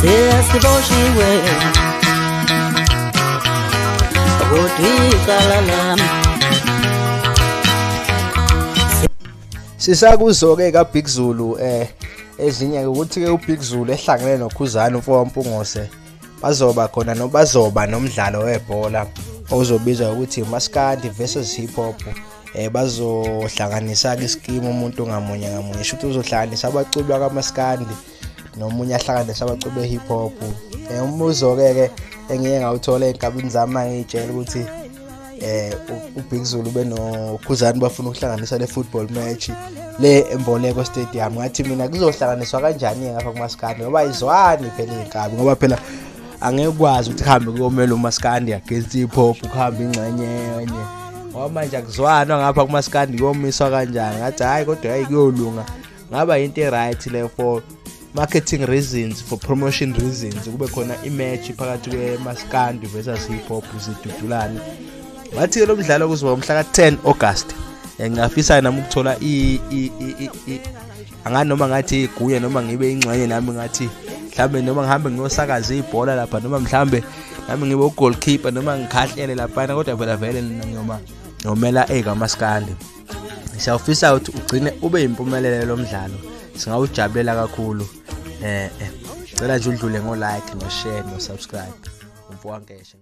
Sesiboshiwe kodwa icala lami. Sisakuzo-ke kaBig Zulu ezinye ukuthi ke uBig Zulu ehlangene noKhuzani umfokaMpungose bazoba khona bazoba nomdlalo webhola ozobizwa ukuthi Maskandi versus Hip Hop. Bazohlanganisa ke iskimu umuntu ngamunye ngamunye, shuthi uzohlanganisa abaculi bakaMaskandi nomunye ahlanganise abaculi be-hip hop. Umbuzo ke engiye ngawuthola ey'nkabini zami angiyitshela ukuthi uBig Zulu benoKhuzani bafuna ukuhlanganisa le football match le Emboleko Stadium. Ngathi mina kuzohlanganiswa kanjani ngapha kuMaskandi ngoba izwani phela iy'nkabi, ngoba phela angeke ukwazi ukuthi kuhambe kuyomela uMaskandi against hip hop, kuhambe ingxenye enye ngoba manje akuzwanwa ngapha kuMaskandi kuyomiswa kanjani. Ngathi hhayi kodwa hayi kuyolunga, ngaba into e-right le for marketing reasons, for promotion reasons, kube khona i-match phakathi kwe-Maskandi versus hip hop zidudulane. Wathi lo mdlalo kuzoba umhla ka-10 August. Ngingafisa nami ukuthola angani noma ngathi igunya noma ngibe ingxenye nami, ngathi mhlambe noma ngihambe ngiyosakaza ibhola lapha, noma mhlambe nami ngibe ugoalkeeper noma ngikhahlele laphana, kodwa phela vele noma ngomela ekaMaskandi. Siyawufisa ukuthi ugcine ube impumelelo lo mdlalo, singawujabulela kakhulu. Cela nje udlule ngo like no share no subscribe. Umfokankeshe.